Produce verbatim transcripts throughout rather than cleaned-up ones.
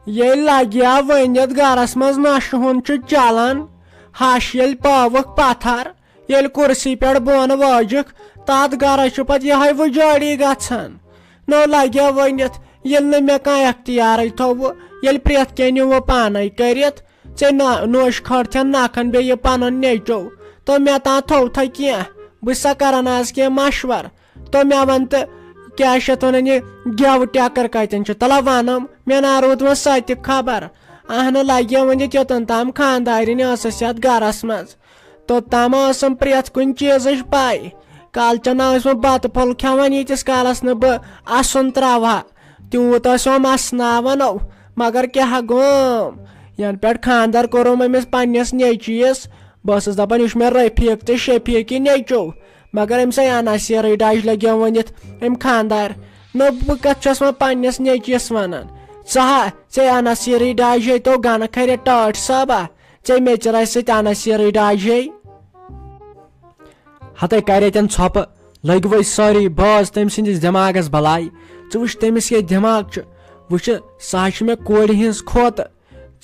ییٚلہِ لگہِ ہا ؤنِتھ گرس منٛز نشہٕ ہُن چھُ چلان، ہش ییٚلہِ پاوکھ پتھر، ییٚلہِ کُرسی پٮ۪ٹھ بۄن وٲجِکھ، تتھ گرس چھُ پتہٕ یِہوٚے وُجٲڑی گژھان۔ نو لگہِ ہا ؤنِتھ، ییٚلہِ نہٕ مےٚ کانٛہہ اختیارٕے تھوٚوُ، ییٚلہِ پرٛٮ۪تھ کینٛہہ نیوٗ پانَے کٔرِتھ، ژےٚ نا-، نوش کھٲلتھن نکھن بیٚیہِ یہِ پنُن نیٚچو، تہٕ مےٚ تام تھوٚو تھا کینٛہہ؟ بہٕ چھُسا کران از کینٛہہ مشور؟ تو مےٚ وَن تہٕ، کیٛاہ چھِ اَتھ وَنان، یہِ گٮ۪وٕ ٹٮ۪کر کَتٮ۪ن چھُ؟ تَلہ وَنُم، مےٚ نا روٗد وۄنۍ سۄ تہِ خبر۔ اَہنہٕ لَگہِ وۄنۍ یہِ کیوٚتَن تام خانٛدارِنۍ ٲسٕس یَتھ گَرَس منٛز۔ توٚتام ٲسٕم پرٛٮ۪تھ کُنہِ چیٖزٕچ پَے۔ کالچَن ٲسۍ وۄنۍ بَتہٕ پھوٚل کھٮ۪وان، ییٖتِس کالَس نہٕ بہٕ اَسُن ترٛاوہا۔ تیوٗت ٲسۍ یِم اَسناوان، او، مگر کیٛاہ گوم؟ یَنہٕ پٮ۪ٹھ خانٛدر کوٚرُم أمِس پنٛنِس نیٚچوِس، بہٕ ٲسٕس دَپان، یہِ چھُ مےٚ رفیٖق تہٕ شفیٖق یہِ نیٚچو۔ مگر أمۍ سٕے انا سیرٕے ڈاجہِ لگیو ؤنِتھ أمۍ خانٛدار۔ نہ، بہٕ کتھ چھس وۄنۍ پننِس نیٚچوِس ونان؟ ژٕ ہا، ژے انا سیرٕے ڈاجے تو گنہٕ کھرِ ٹٲٹھۍ صٲبا، ژے میٚژرے سۭتۍ انا سیرٕے ڈاجے۔ ہتے کرے تن ژھۄپہٕ، لٔگۍ وۄنۍ سٲری باز تٔمۍ سٕنٛدِس دٮ۪ماغس بلاے۔ ژٕ وٕچھ تٔمِس کیٛاہ دٮ۪ماغ چھُ، وٕچھِ سۄ ہا چھِ مےٚ کورِ ہٕنٛز کھوتہٕ۔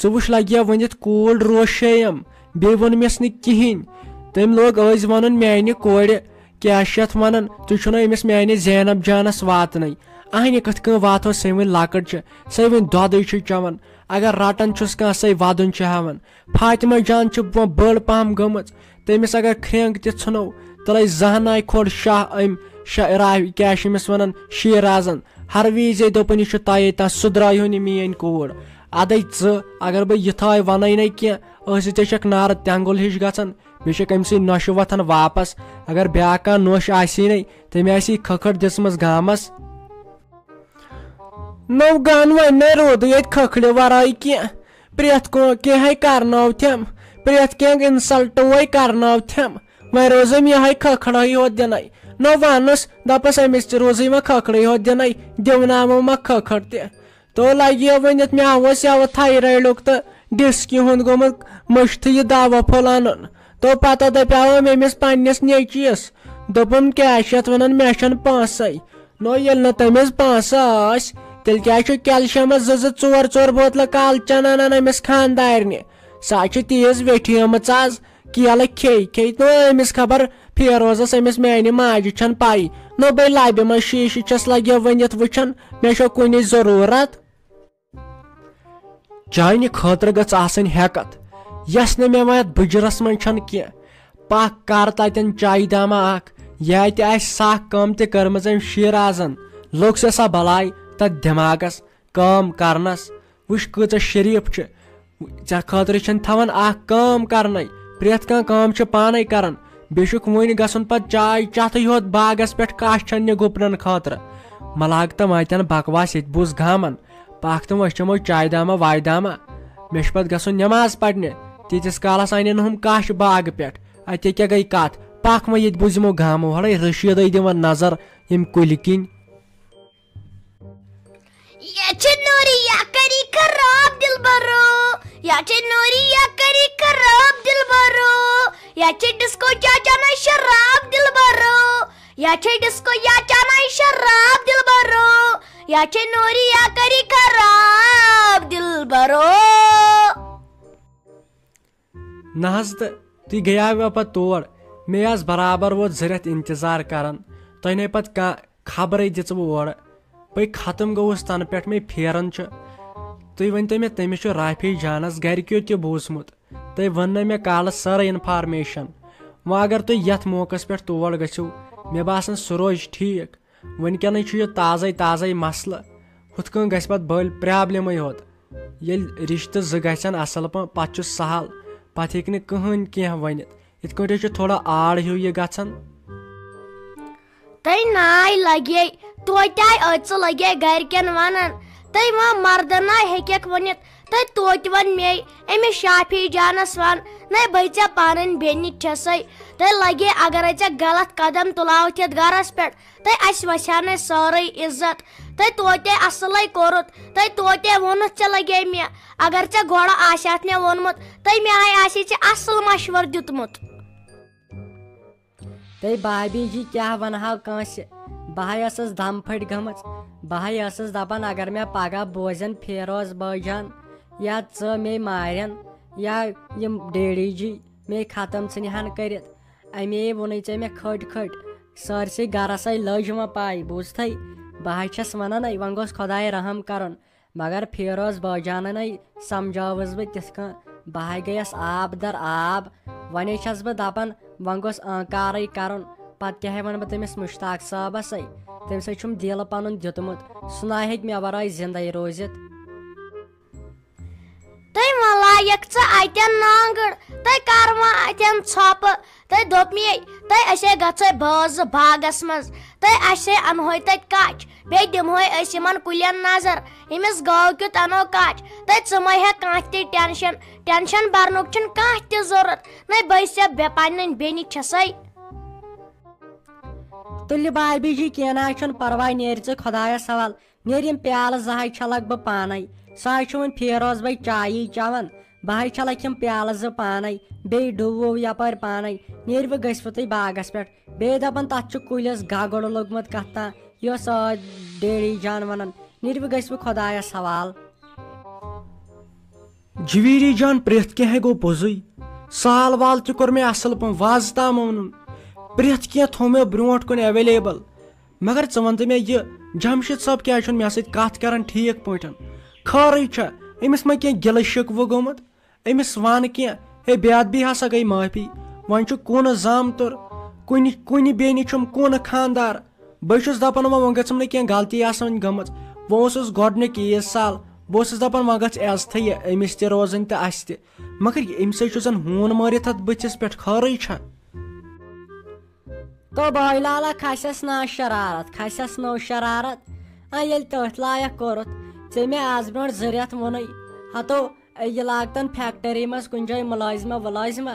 ژٕ وٕچھ لگیا ؤنِتھ کوٗل روشیَم، بیٚیہِ ووٚن مےٚ نہٕ کِہیٖنۍ۔ تٔمۍ لوگ أزۍ وَنُن میٛانہِ کورِ، کیٛاہ چھِ اَتھ وَنان، تُہۍ چھُو نہٕ أمِس میٛانہِ زینب جانَس واتنَے۔ اَہنہِ کِتھ کٔنۍ واتہوس، سۄے وٕنہِ لۄکٕٹ چھِ، سۄے وٕنہِ دۄدٕے چھِ چٮ۪وان۔ اگر رَٹان چھُس کانٛہہ، سۄے وَدُن چھِ ہٮ۪وان۔ فاطمہ جان چھِ بٔڑ پَہَم گٔمٕژ، تٔمِس اگر کھرٛینٛگ تہِ ژھٕنو، تیٚلے زانٛہہ ناے کھوٚڑ شاہ أمۍ شاہ راوِ، کیٛاہ چھِ أمِس وَنان، شیٖرازَن۔ ہر وِزے دوٚپُن، یہِ چھُ تۄہے تام، سُہ درٛایہِ ہُن یہِ میٛٲنۍ کوٗر۔ اَدَے ژٕ، اگر بہٕ یہِ تھاے وَنَے نَے کینٛہہ، ٲسٕے ژےٚ چھَکھ نارٕ تٮ۪نٛگُل ہِش گژھان، بیٚیہِ چھَکھ أمۍ سٕے نۄشہِ وۄتھان واپَس۔ اگر بیٛاکھ کانٛہہ نۄش آسی نَے، تٔمۍ آسی کھٔکھٕر دِژمٕژ گامَس۔ نو گان وۄنۍ نے روٗدٕے ییٚتہِ کھکھرِ ورٲے کینٛہہ۔ پرٛٮ۪تھ کو-، کینٛہہ ہے کرنٲو تھٮ۪م، پرٛٮ۪تھ کینٛہہ اِنسلٹوے کرنٲو تھٮ۪م۔ وۄنۍ روٗزٕم یِہوٚے کھکھرٕے ہوت دِنَے۔ نو وَنُس، دَپَس أمِس تہِ روٗزٕے وۄنۍ کھکھرٕے ہوت دِنَے، دِوناوو ما کھکھر تہِ۔ تو لگیو ؤنِتھ مےٚ اوس یَوٕ تھایرایڈُک تہٕ ڈِسکہِ ہُنٛد گوٚمُت مٔشتھٕے یہِ دوا پھوٚل اَنُن۔ تو پتہٕ دپیاوم أمِس پننِس نیٚچوِس، دوٚپُن، کیٛاہ چھِ یَتھ وَنان، مےٚ چھَنہٕ پونٛسَے۔ نو ییٚلہِ نہٕ تٔمِس پونٛسہٕ ٲسۍ، تیٚلہِ کیٛازِ چھُ کیلشمس زٕ زٕ ژور ژور بوتلہٕ کالچن اَنان أمِس خانٛدارنہِ؟ سۄ چھِ تیٖژ ویٹھیمٕژ آز، کیلہٕ کھے کھے۔ نو أمِس خبر فیروزس، أمِس میانہِ ماجہِ چھَنہٕ پَیی۔ نو بے لبہِ منٛز شیٖشہٕ چھَس لگہِ ؤنِتھ وٕچھان، مےٚ چھو کُنِچ ضروٗرت۔ چانہِ خٲطرٕ گٔژھ آسٕنۍ ہٮ۪کتھ، یۄس نہٕ مےٚ وۄنۍ یتھ بُجرس منٛز چھنہٕ کینٛہہ۔ پکھ کر تتٮ۪ن چایہِ دامہ اکھ، یا تہِ آسہِ سخ کٲم تہِ کٔرمٕژ أمۍ شیرازن۔ لوٚگ سا سۄ بلاے تتھ دٮ۪ماغس کٲم کرنس؟ وٕچھ کۭژاہ شریف چھِ۔ ژےٚ خٲطرٕ چھَنہٕ تھاوان اکھ کٲم کرنَے، پرٛٮ۪تھ کانٛہہ کٲم چھِ پانے کران۔ بیٚیہِ چھُکھ وُنہِ گژھُن پتہٕ چاے چتھٕے یوت باغس پٮ۪ٹھ، کاش چھَنہٕ گُپنن خٲطرٕ۔ مہ لاگ تہٕ وۄنۍ تہِ نہٕ بکواس، ییٚتہِ بوٗز گامن۔ پکھ تہٕ وۄنۍ چمو چاے دامہ واے دامہ۔ مےٚ چھُ پتہٕ گژھُن نٮ۪ماز پرنہِ۔ تیٖتِس کالس انن ہُم کاش باغہٕ پٮ۪ٹھ۔ اتے کیٛاہ گٔے کتھ؟ پکھ وۄنۍ، ییٚتہِ بوٗزِمو گامہٕ وڑے رشیدے دِوان نظر ییٚمہِ کُلہِ کِنۍ۔ یہ چھ نوری یا کری خراب دلبرو، یا چھ نوری یا کری خراب دلبرو، یا چھ ڈسکو چاچا نائی شراب دلبرو، یا چھ ڈسکو یا چانائی شراب دلبرو، یا چھ نوری یا کری خراب دلبرو۔ نہ حظ تہٕ، تُہۍ گٔیاوٕ پتہٕ تور۔ مےٚ آس برابر ووت زٕ رٮ۪تھ انتظار کران۔ تۄہہِ نے پتہٕ کانٛہہ خبرے دِژوٕ اورٕ۔ بے ختم گوٚوُس تنہٕ پٮ۪ٹھ مے پھیران چھُ۔ تُہۍ ؤنۍ تو مےٚ، تٔمِس چھُ رافی جانس گرِکیو تہِ بوٗزمُت۔ تۄہہِ ؤنۍ نہٕ مےٚ کالس سٲرٕے انفارمیشن۔ وۄنۍ اگر تُہۍ یتھ موقعس پٮ۪ٹھ تور گٔژھِو، مےٚ باسان سُہ روزِ ٹھیٖک۔ وٕنکیٚنٕے چھُ یہِ تازَے تازَے مسلہٕ۔ ہُتھ کٔنۍ گژھِ پتہٕ بٔلۍ پرابلمٕے ہوت۔ ییٚلہِ رشتہٕ زٕ گژھن اصل پٲٹھۍ، پتہٕ چھُ سہل، پتہٕ ہیٚکہِ نہٕ کٕہٕنۍ کینٛہہ ؤنِتھ۔ یِتھ کٲٹھۍ چھُ تھوڑا آڑ ہیوٗ یہِ گژھان۔ تۄہہِ ناے لگے، توتہِ آے أژٕ لگے گرِکٮ۪ن ونان۔ تۄہہِ وۄنۍ مردن ناے ہیٚکٮ۪کھ ؤنِتھ، تۄہہِ توتہِ ون مے، أمِس شافی جانس ون، نَے بے ژےٚ پنٕنۍ بیٚنہِ چھسے۔ تۄہہِ لگے اگرے ژےٚ غلط قدم تُلاوتھ یتھ گرس پٮ۪ٹھ، تۄہہِ اسہِ وسہِ ہا نَے سٲرٕے عزت۔ تۄہہِ توتہِ اصلے کوٚرُتھ، تۄہہِ توتہِ ووٚنُتھ، ژےٚ لگے مےٚ۔ اگر ژےٚ گۄڈٕ آسہِ ہاتھ مےٚ ووٚنمُت، تۄہہِ مےٚ ہاے آسہِ ژےٚ اصل مشورٕ دیُتمُت۔ تہٕ بابی جی کیٛاہ ونہو کٲنٛسہِ؟ بہٕ ہاے ٲسٕس دم پھٔٹۍ گٔمٕژ۔ بہٕ ہاے ٲسٕس دپان، اگر مےٚ پگاہ بوزن فیروز بٲجان یا ژٕ مے مارن یا یِم ڈیڈی جی مے ختم ژھٕنہِ ہن کٔرِتھ۔ اَمے ووٚنُے ژےٚ مےٚ کھٔٹۍ کھٔٹۍ۔ سٲرسٕے گرس آے لٔج وۄنۍ پاے، بوٗزتھٕے؟ بہٕ ہاے چھس ونان، اے وۄنۍ گوٚژھ خۄداے رحم کرُن۔ مگر فیروز بٲجانن آے سمجھاوس بہٕ تِتھ کٔنۍ، بہٕ ہاے گٔیس آب در آب۔ وۄنۍ چھس بہٕ دپان، وۄنۍ گوٚژھ آنکارٕے کرُن۔ پتہٕ کیٛاہ وَنہٕ بہٕ تٔمِس مشتاق صٲبس؟ تٔمۍ سٕے چھُم دِل پنُن دیُتمُت، سُہ نہ ہیٚکہِ مےٚ ورٲے زندے روٗزِتھ۔ تُہۍ وۄنۍ لایق ژٕ اتٮ۪ن نانگٕر، تُہۍ کر وۄنۍ اتٮ۪ن ژھۄپہٕ؟ تُہۍ دوٚپ مے، تُہۍ أسے گژھو بٲژ باغس منٛز، تُہۍ اسے انہوے تتہِ کچھ، بیٚیہِ دِمہوے أسۍ یِمن کُلٮ۪ن نظر، ییٚمِس گٲو کیُتھ انو کچھ۔ تُہۍ ژٕ مہ ہےٚ کانٛہہ تہِ ٹینشن، ٹینشن برنُک چھُنہٕ کانٛہہ تہِ ضروٗرت، نَے بہٕ چھَس بے پننٮ۪ن بیٚنہِ چھسے۔ تُلہِ بابی جی، کینٛہہ نہ حظ چھُنہٕ پرواے، نیرِ ژٕ خۄدایس حوال۔ نیرِ یِم پیالہٕ زٕ حظ چھلکھ بہٕ پانے۔ سُہ حظ چھُ وۄنۍ فیروز بھائی چایی چٮ۪وان، بہٕ حظ چھلکھ یِم پیالہٕ زٕ پانے۔ بیٚیہِ ڈُوو یپٲرۍ پانے۔ نیرِ وۄنۍ گٔژھۍ وُتٕے باغس پٮ۪ٹھ۔ بیٚیہِ دپان، تتھ چھُ کُلِس گگُر لوٚگمُت کتھ تام۔ یہِ اوس، آ، ڈیڈی جان ونان، نیرِ وۄنۍ گٔژھۍ وۄنۍ خۄدایس حوال۔ جویری جان، پرٛٮ۪تھ کینٛہہ گوٚو پوٚزُے۔ سال وال تہِ کوٚر مےٚ اصل پٲٹھۍ، وازٕ تام اوٚنُم۔ پرٛٮ۪تھ کینٛہہ تھوٚو مےٚ برونٛٹھ کُن اویلیبل۔ مگر ژٕ وَن تہٕ مےٚ یہِ، جمشید صٲب کیٛازِ چھُنہٕ مےٚ سۭتۍ کَتھ کَران ٹھیٖک پٲٹھۍ؟ خٲرٕے چھا؟ أمِس ما کینٛہہ گِلہٕ شِکوٕ گوٚمُت؟ أمِس وَن کینٛہہ، ہے بے ادبی ہسا گٔے معٲفی۔ وۄنۍ چھُ کوٗنہٕ زامتُر، کُنہِ، کُنہِ بیٚنہِ چھُم کوٗنہٕ خانٛدار۔ بہٕ چھُس دَپان، وۄنۍ، وۄنۍ گٔژھٕم نہٕ کینٛہہ غلطی آسٕنۍ گٔمٕژ۔ وۄنۍ اوسُس گۄڈٕنیُک عیٖد سال، بہٕ اوسُس دَپان، وۄنۍ گٔژھ عزتھٕے یہِ أمِس تہِ روزٕنۍ تہٕ اَسہِ تہِ۔ مگر یہِ، أمِس ہے چھُ زَن ہوٗن مٲرِتھ اَتھ بٕتھِس پٮ۪ٹھ، خٲرٕے چھا؟ تو بٲے لالا، کھسٮ۪س نا شرارت، کھسٮ۪س نو شرارت۔ آ، ییٚلہِ تٔتھۍ لایق کوٚرُتھ ژےٚ مےٚ آز برونٛٹھ زٕ رٮ۪تھ ووٚنُے، ہتو، یہِ لاگتن فیکٹری منٛز کُنہِ جایہِ مُلٲزمہ وُلٲزمہ،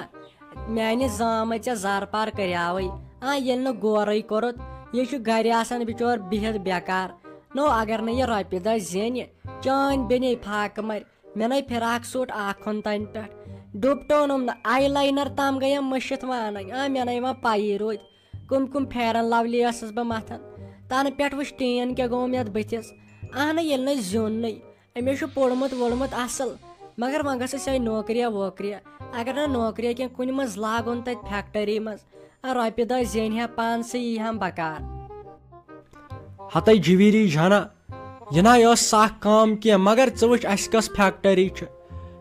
میانہِ زامہٕ ژےٚ زر پار کریاوٕے۔ آ، ییٚلہِ نہٕ غورٕے کوٚرُتھ، یہِ چھُ گرِ آسان بِچور بِہِتھ بیکار۔ نو، اگر نہٕ یہِ رۄپیہِ دہ زینہِ، چٲنۍ بیٚنے فاقہٕ مَرِ۔ مےٚ نے فراک سوٗٹ اکھ اوٚن تَنہٕ پٮ۪ٹھ۔ ڈُپٹہٕ اوٚنُم نہٕ، آی لاینر تام گٔیم مٔشِتھ وۄنۍ اَنٕنۍ۔ آ، مےٚ نے وۄنۍ پَیی روٗدۍ، کٕم کٕم فیرن لولی ٲسٕس بہٕ مَتھان۔ تَنہٕ پٮ۪ٹھ وٕچھ ٹین کیٛاہ گوٚو مےٚ اَتھ بٕتھِس۔ اہنہٕ، ییٚلہِ نہٕ زیُن نٕے۔ أمِس چھُ پوٚرمُت ووٚرمُت اَصٕل، مگر وۄنۍ گٔژھٕس یِہوٚے نوکریا ووکریا۔ اگر نہٕ نوکریا کینٛہہ، کُنہِ منٛز لاگُن تَتہِ فیکٹری منٛز۔ آ، رۄپیہِ دہ زینہِ ہا پانسٕے، یی ہم بکار۔ ہتے جویری جانا، یہِ نہ ٲس سخ کٲم کینٛہہ، مگر ژٕ وٕچھ، اَسہِ کۄس فیکٹری چھِ۔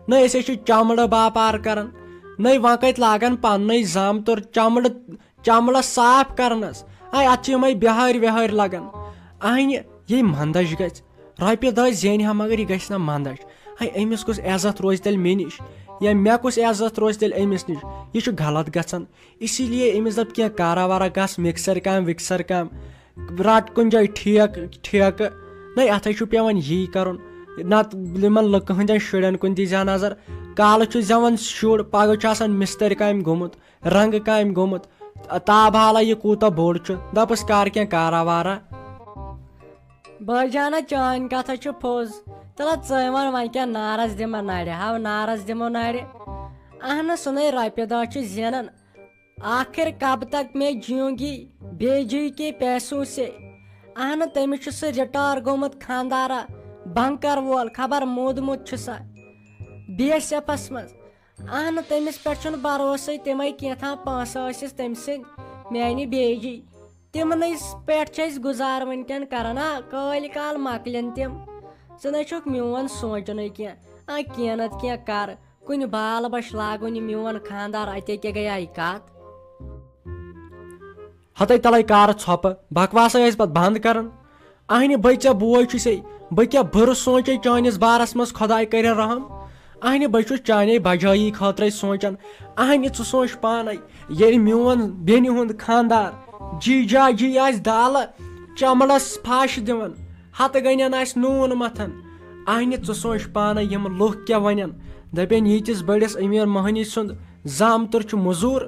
نہ أسۍ چھِ چمڑٕ باپار کران، نہ وۄنۍ کتہِ لاگان پننُے زامتُر چمڑٕ، چمڑس صاف کرنس۔ اے، اتھ چھِ یِمے بِہٲرۍ وِہٲرۍ لگان۔ اہنہِ، یہِ مندچ گژھِ، رۄپیہِ دہ زینہِ ہا، مگر یہِ گژھِ نہ مندچ۔ اے، أمِس کُس عزت روزِ تیٚلہِ مےٚ نِش، یا مےٚ کُس عزت روزِ تیٚلہِ أمِس نِش؟ یہِ چھُ غلط گژھان۔ اسی لیے أمِس دَپ کینٛہہ کارا وارا، گژھ مِکسر کامہِ وِکسر کامہِ، رَٹ کُنہِ جایہِ ٹھیکہٕ ٹھیکہٕ۔ نَے، اَتھَے چھُ پٮ۪وان یی کَرُن۔ نَتہٕ یِمَن لُکہٕ ہٕنٛدٮ۪ن شُرٮ۪ن کُن دی زِ ہا نظر۔ کالہٕ چھُ زٮ۪وان شُر، پَگاہ چھُ آسان مِستٔرۍ کامہِ گوٚمُت، رنٛگہٕ کامہِ گوٚمُت۔ تاب حالا یہِ کوٗتاہ بوٚڑ چھُ، دَپَس کَر کینٛہہ کارا وارا۔ بٲے جانا، چٲنۍ کَتھ ہا چھِ پوٚز۔ تَلہ ژٕے وَن وۄنۍ کیٛاہ نارَس دِمہ نَرِ، ہاو نارَس دِمو نَرِ۔ اہنہٕ، سُہ نَے رۄپیہِ دَہ چھُ زینان۔ آخر کب تک میں جیوں گی بے جی کے پیسوں سے؟ اہنہٕ، تٔمِس چھُ سُہ رِٹار گوٚمُت خانٛدارا، بنکر وول، خبر موٗدمُت چھُ سا بی ایس ایفس منٛز۔ اہنہٕ، تٔمِس پٮ۪ٹھ چھُنہٕ بھروسے، تِمے کینٛژھا پونٛسہٕ ٲسِس تٔمۍ سٕنٛدۍ میانہِ بیجی۔ تِمنٕے پٮ۪ٹھ چھِ أسۍ گُزار وٕنکٮ۪ن کران۔ آ، کٲلۍ کال مۄکلن تِم۔ ژٕ نَے چھُکھ میون سونٛچُنٕے کینٛہہ۔ آ، کینٛہہ نتہٕ کینٛہہ کر۔ کُنہِ بال بچھ لاگُن یہِ میون خانٛدار، اتے کیٛاہ گٔیے کتھ؟ ہتے تلے کارٕ ژھۄپہٕ، بکواسے ٲسۍ پتہٕ بنٛد کران۔ اہنہِ بٔے ژےٚ بوے چھُسے، بہٕ کیٛاہ بُرٕ سونٛچے چٲنِس بارس منٛز، خۄداے کرِ رحم۔ اہنہِ بہٕ چھُس چانے بجٲیی خٲطرے سونٛچان۔ اہنہِ ژٕ سونٛچ پانے، ییٚلہِ میون بیٚنہِ ہُنٛد خانٛدار جی جا جی آسہِ دالہٕ چمڑس پھش دِوان، ہتہٕ گنٮ۪ن آسہِ نوٗن متھان۔ اہنہِ ژٕ سونٛچ پانے، یِم لُکھ کیٛاہ ونن؟ دپن، ییٖتِس بٔڑِس أمیٖر مۄہنی سُنٛد زامتُر چھُ مٔزوٗر۔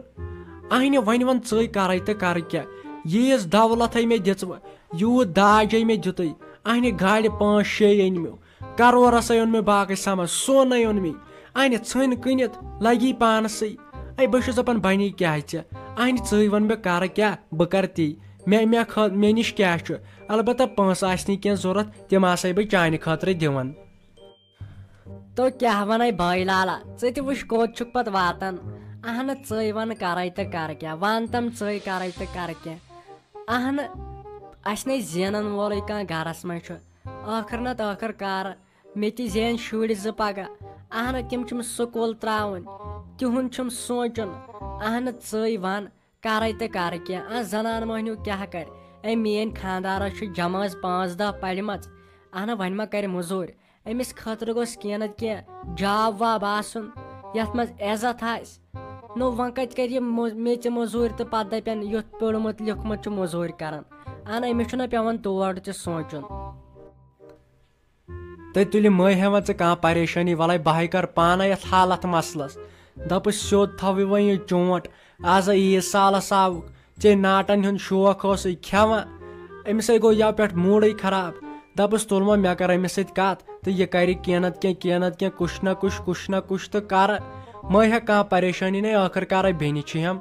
اہنہِ وۄنۍ وَن ژٕے، کرے تہٕ کرٕ کیٛاہ؟ ییٖژ دولت ہے مےٚ دِژوٕ، یوٗت داج ہے مےٚ دیُتُے۔ اہنہِ گاڑِ پانٛژھ شےٚ أنۍ مےٚ، کرورس ہے اوٚن مےٚ باقٕے سامان، سۄن ہے اوٚن مےٚ۔ اہنہِ ژھٕنۍ کٕنِتھ لگی پانسٕے۔ اے، بہٕ چھُس دپان، بنی کیٛاہ ژےٚ؟ اہنہِ ژٕے وَن مےٚ، کرٕ کیٛاہ؟ بہٕ کرٕ تی۔ مےٚ مےٚ خٲ مےٚ نِش کیٛاہ چھُ؟ البتہ پونٛسہٕ آسہِ نہٕ کینٛہہ ضوٚرتھ، تِم آسَے بہٕ چانہِ خٲطرٕ دِوان۔ تو کیٛاہ وَنَے بٲے لالا، ژٕ تہِ وٕچھ کوٚت چھُکھ پَتہٕ واتان۔ اہنہٕ، ژٕے وَن کَرَے تہٕ کَرٕ کیٛاہ، وَن تَم ژٕے کَرَے تہٕ کَرٕ کیٛاہ۔ اہنہٕ، اَسہِ نے زینَن وولُے کانٛہہ گَرَس منٛز چھُ۔ ٲخٕر نَتہٕ ٲخٕر کَر مےٚ تہِ زینۍ شُرۍ زٕ پَگاہ۔ اہنہٕ، تِم چھِم سکوٗل ترٛاوٕنۍ، تِہُنٛد چھُم سونٛچُن۔ اہنہٕ، ژٕے وَن کَرَے تہٕ کَرٕ کیٛاہ۔ اَ، زَنان مۄہنیو کیٛاہ کَرِ؟ أمۍ میٛٲنۍ خانٛدارَس چھِ جمٲژ پانٛژھ دَہ پَرِمَژ۔ اہنہٕ، وۄنۍ ما کَرِ مٔزوٗرۍ؟ أمِس خٲطرٕ گوٚژھ کینٛہہ نَتہٕ کینٛہہ جاب واب آسُن، یَتھ منٛز عزت آسہِ۔ نو، وۄنۍ کَتہِ کَرِ یہِ مو-، میٚژِ مٔزوٗرۍ تہٕ پَتہٕ دَپن، یُتھ پوٚرمُت لیوٚکھمُت چھُ مٔزوٗرۍ کَران؟ اہنہٕ، أمِس چھُنہ پٮ۪وان تور تہِ سونٛچُن۔ تہٕ تُلہِ مٔہۍ ہٮ۪وان ژٕ کانٛہہ پریشٲنی، وَلَے بہٕ ہَے کَرٕ پانَے یَتھ حالَتھ مسلَس۔ دَپُس، سیوٚد تھاوٕے وۄنۍ یہِ چونٛٹھ، آز عیٖد سالَس آو ژےٚ ناٹَن ہُنٛد شوق اوسُے کھٮ۪وان۔ أمِس ہے گوٚو یَوٕ پٮ۪ٹھ موٗڈٕے خراب۔ دَپُس، تُل وۄنۍ مےٚ کَر أمِس سۭتۍ کَتھ تہٕ یہِ کَرِ کینٛہہ نَتہٕ کینٛہہ، کینٛہہ نَتہٕ کینٛہہ، کُچھ نہ کُچھ، کُچھ نہ کُچھ تہٕ کَرٕ۔ مٔہۍ ہٮ۪کھ کانٛہہ پریشٲنی نَے، ٲخٕر کارَے بیٚنہِ چھِ ہٮ۪م۔